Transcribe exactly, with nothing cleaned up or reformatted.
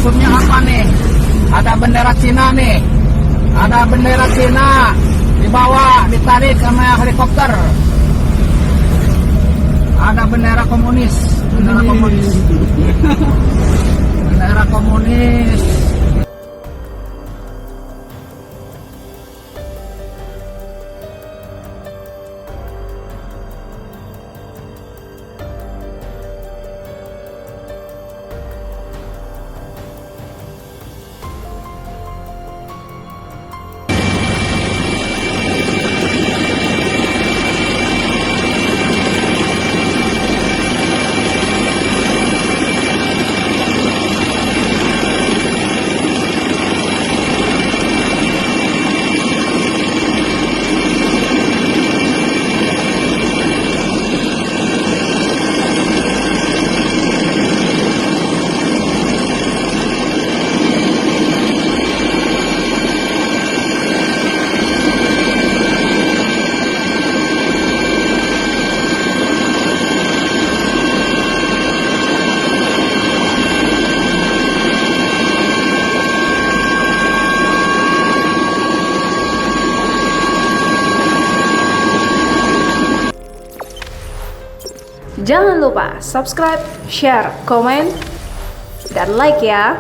Punya apa nih? Ada bendera Cina nih. Ada bendera Cina dibawa, ditarik sama helikopter. Ada bendera komunis, bendera komunis. Bendera komunis. Jangan lupa subscribe, share, komen, dan like ya.